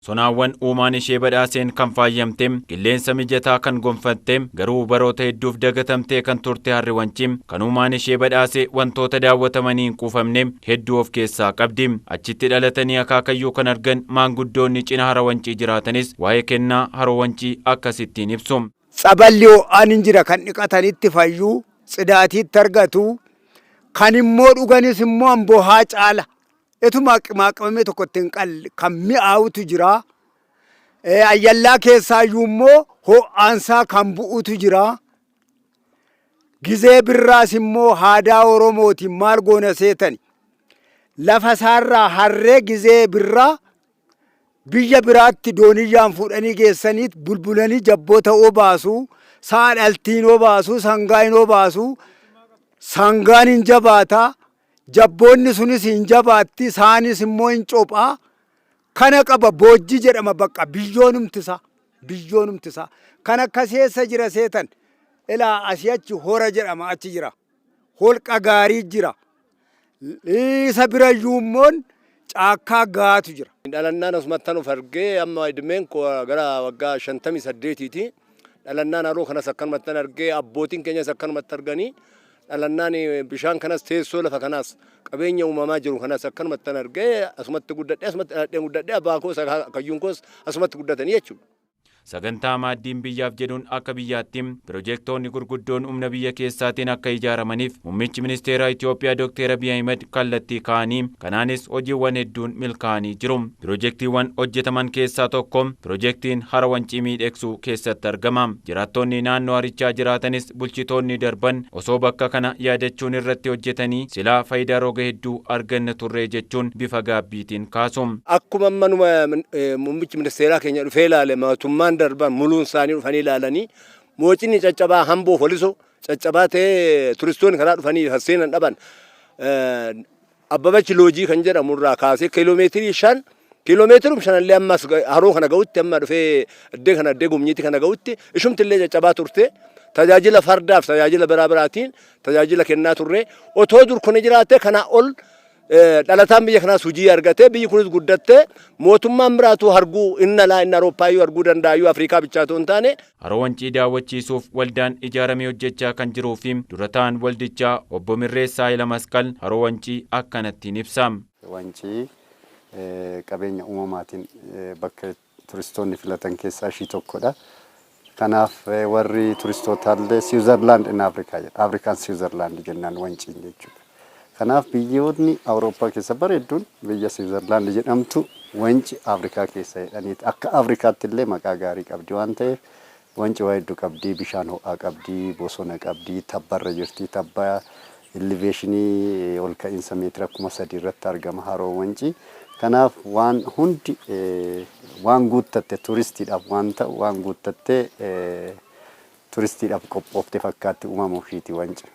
Sonaawwan uumaan ishee badhaaseen kan faayyamte, qilleensa mijataa kan gonfatte, garuu baroota hedduuf dagatamtee kan turte Harri Wancii kan uumaan ishee badhaase wantoota daawwatamanii hin quufamne hedduu of keessaa qabdi. Achitti dhalatanii akaakayyuu kan argan maanguddoonni cina Hara Wancii jiraatanis waa'ee kennaa Haroo Wancii akkasittiin ibsu. Tsaballi ho'aan hin jira, kan dhiqatanitti fayyuu, tsidaatiitti argatu, kan immoo dhuganis immoo amboohaa caala. Etuma qimaa qimamee tokko itti hin qalle kan mi'aawutu jira. Ayyallaa keessaayyuu immoo ho'aansaa kan bu'utu jira. Gizee birraas immoo haadaa Oromootiin maal goona seetani? Lafa isaarraa harree gizee birraa biyya biraatti dooniyyaan fuudhanii geessaniit bulbulanii jabboota obaasu, sa'a dhaltiin obaasu, sangaa hin obaasu, sangaan hin jabaata, jabboonni sunis hin jabaatti, saanis immoo hin cophaa. Kana qaba, boojji jedhama, bakka biyyoonumtisa, biyyoonumtisa. Kan akkas eessa jira seetan? Ilaa asii achi hora jedhama, achi jira. Holqa gaarii jira. Isa birayyuu immoo caakkaa gaatu jira. Dhalannaan asumattan of argee, amma idmeen koo gara waggaa 58ti. Dhalannaan haroo kanas akkanumattan argee, abbootiin keenyas akkanumatti arganii, dhalannaan bishaan kanas, teessoo lafa kanaas, qabeenya uumamaa jiru kanas akkanumattan argee, asumatti guddadhee, asumatti dhaladhee guddadhee, abbaa koos akaakayyuun koos asumatti guddatanii jechuudha. Sagantaa Maaddiin Biyyaaf jedhuun akka biyyaatti pirojektoonni gurguddoon humna biyya keessaatiin akka ijaaramaniif muummichi ministeeraa Itoophiyaa Dr. Abiy Ahimad kallattii kaa'anii, kanaanis hojiiwwan hedduun milkaa'anii jiru. Pirojektiiwwan hojjetaman keessaa tokko pirojektiin Hara Wancii miidhegsuu keessatti argama. Jiraattonni naannoo harichaa jiraatanis bulchitoonni darban osoo bakka kana yaadachuun irratti hojjetanii silaa faayidaa roga hedduu arganna turre jechuun bifa gaabbiitiin kaasu. Akkuma amma numa muummichi ministeeraa keenya dhufee ilaale, mootummaan darban muluun isaanii dhufanii ilaalanii, moocinni caccabaa hamboo holiso caccabaa ta'ee turistoonni karaa dhufanii seenan dhaban, Abbabachi Loojii kan jedhamu irraa kaasee kiiloomeetirii 5, kiiloomeetirum shanallee ammas haroo kana ga'utti, amma dhufee iddee kana, iddee gumnyiitti kana ga'utti ishumti illee caccabaa turte. Tajaajila fardaaf, tajaajila biraa biraatiin tajaajila kennaa turre. Otoo dur kun jiraate, kanaa ol dhalataan biyya kanaas hojii argatee, biyyi kunis guddattee, mootummaan biraatu arguu inni alaa, inni Awurooppaayyuu arguu danda'ayyuu, Afrikaa bichaatoo hin taane. Haroo Wancii daawwachiisuuf waldaan ijaaramee hojjechaa kan jiruu fi dura ta'an waldichaa obbo Mirreessaa Hayila Masqal Haroo Wancii akkanattiin ibsa. Wancii qabeenya uumamaatiin bakka turistoonni filatan keessaa ishii tokkodha. Kanaaf warri turistootaallee Switzerland in Africa jedha. Afrikaan Switzerland jennaan Wanciin jechuudha. Kanaaf biyyoonni Awurooppaa keessa bareedduun biyya Switzerland jedhamtu Wanci Afrikaa keessa jedhaniiti. Akka Afrikaatti illee maqaa gaarii qabdi waan ta'eef, Wanci waa hedduu qabdi. Bishaan ho'aa qabdi, bosona qabdi, tabbarra jirti. Tabba elevation ol ka'iinsa meetira 3000 irratti argama haroo Wancii. Kanaaf waan hundi waan guuttatte, turistiidhaaf waan ta'u waan guuttattee turistiidhaaf qophoofte fakkaatti uumama ofiiti Wanci.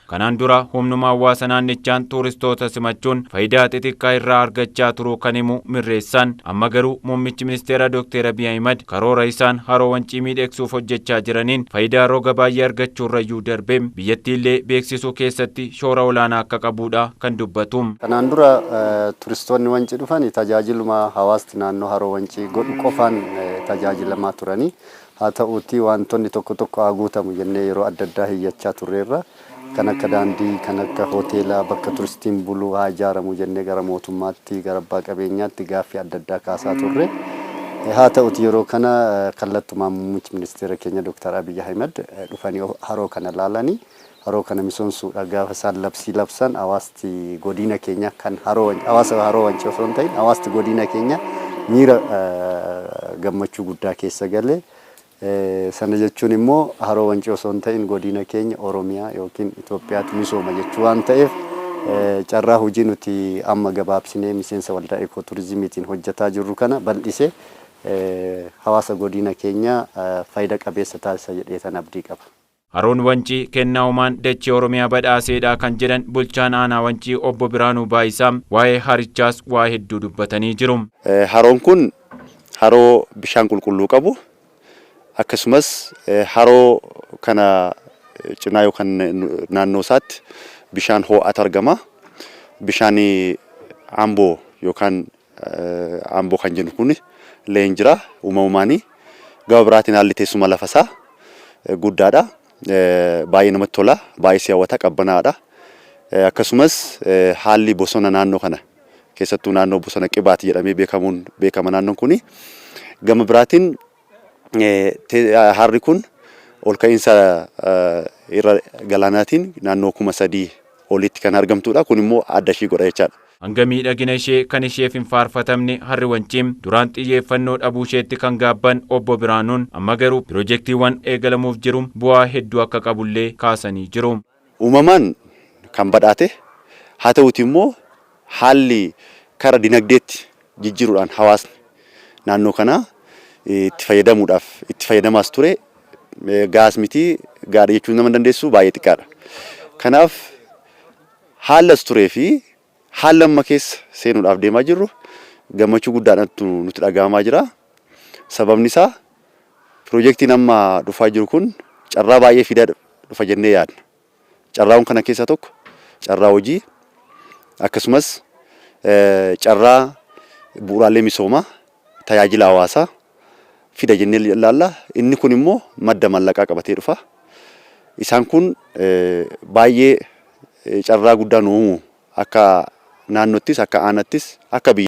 Kanaan dura humnuma hawaasa naannichaan tuuristoota simachuun faayidaa xixiqqaa irraa argachaa turuu kan himu Mirreessaan, amma garuu muummichi ministeera Dr. Abiy Ahimad karoora isaan Haroo Wancii miidhegsuuf hojjechaa jiraniin faayidaa roga baay'ee argachuurrayyuu darbee biyyattiillee beeksisuu keessatti shoora olaanaa akka qabudha kan dubbatu. Kanaan dura turistoonni Wancii dhufan tajaajiluma hawaasni naannoo Haroo Wancii godhu qofaan tajaajilamaa turanii. Haa ta'uutii wantoonni tokko tokko haa guutamu jennee yeroo adda addaa hiyyachaa turreerra. Kan akka daandii, kan akka hoteelaa, bakka turistiin bulu haa ijaaramu jennee gara mootummaatti, gara abbaa qabeenyaatti gaaffii adda addaa kaasaa turre. Haa ta'uti yeroo kana kallattumaan muummichi ministeera keenya Dr. Abiy Ahmed dhufanii haroo kana laalanii, haroo kana misoomsuudha gaafa isaan labsii labsan, hawaasti godina keenya kan Haroo, hawaasa Haroo Wancii osoo hin ta'in, hawaasti godina keenya miira gammachuu guddaa keessa galee. Sana jechuun immoo Haroo Wancii osoo hin ta'in godina keenya, Oromiyaa yookiin Itoophiyaatu misooma jechuu waan ta'eef, carraa hojii nuti amma gabaabsinee miseensa waldaa ikooturizimiitiin hojjetaa jirru kana bal'isee hawaasa godina keenya faayida qabeessa taasisa jedheetan abdii qaba. Haroon Wancii kennaa uumaan dachee Oromiyaa badhaaseedha kan jedhan bulchaan aanaa Wancii obbo Biraanuu Baayisaa waa'ee harichaas waa hedduu dubbatanii jiru. Haroon kun haroo bishaan qulqulluu qabu, akkasumas haroo kana cinaa yookaan naannoo isaatti bishaan ho'aatu argama. Bishaan Amboo yookaan Amboo kan jennu kun illee hin jira uumamumaanii. Gama biraatiin haalli teessuma lafasaa guddaadha. Baay'ee namatti tola. Baay'ee si hawwata qabbanaadha. Akkasumas haalli bosona naannoo kana keessattuu naannoo bosona Qibaat jedhamee beekamuun beekama naannoon kuni. Gama biraatiin harri kun ol ka'iinsa irra galaanaatiin naannoo 3000 olitti kan argamtudha. Kun immoo adda ishii godha jechaadha. Hanga miidhagina ishee kan isheef hin faarfatamne harri Wancii duraan xiyyeeffannoo dhabuu isheetti kan gaabban obbo Biraanuun amma garuu pirojektiiwwan eegalamuuf jiru bu'aa hedduu akka qabullee kaasanii jiru. Uumamaan kan badhaate haa ta'uuti immoo haalli kara dinagdeetti jijjiiruudhaan hawaasni naannoo kanaa itti fayyadamuudhaaf itti fayyadamaas ture gaas miti gaarii jechuun nama dandeessu baay'ee xiqqaadha. Kanaaf haala as turee fi haala amma keessa seenuudhaaf deemaa jirru gammachuu guddaadhaan nutti dhaga'amaa jira. Sababni isaa pirojektiin amma dhufaa jiru kun carraa baay'ee fidaa dhufa jennee yaadna. Carraawwan kana keessaa tokko carraa hojii akkasumas carraa bu'uuraalee misoomaa tajaajila hawaasaa fida jennee ilaalla. Inni kun immoo madda maallaqaa qabatee dhufa. Isaan kun baay'ee carraa guddaa nu uumu akka naannoottis akka aanaattis akka biyya.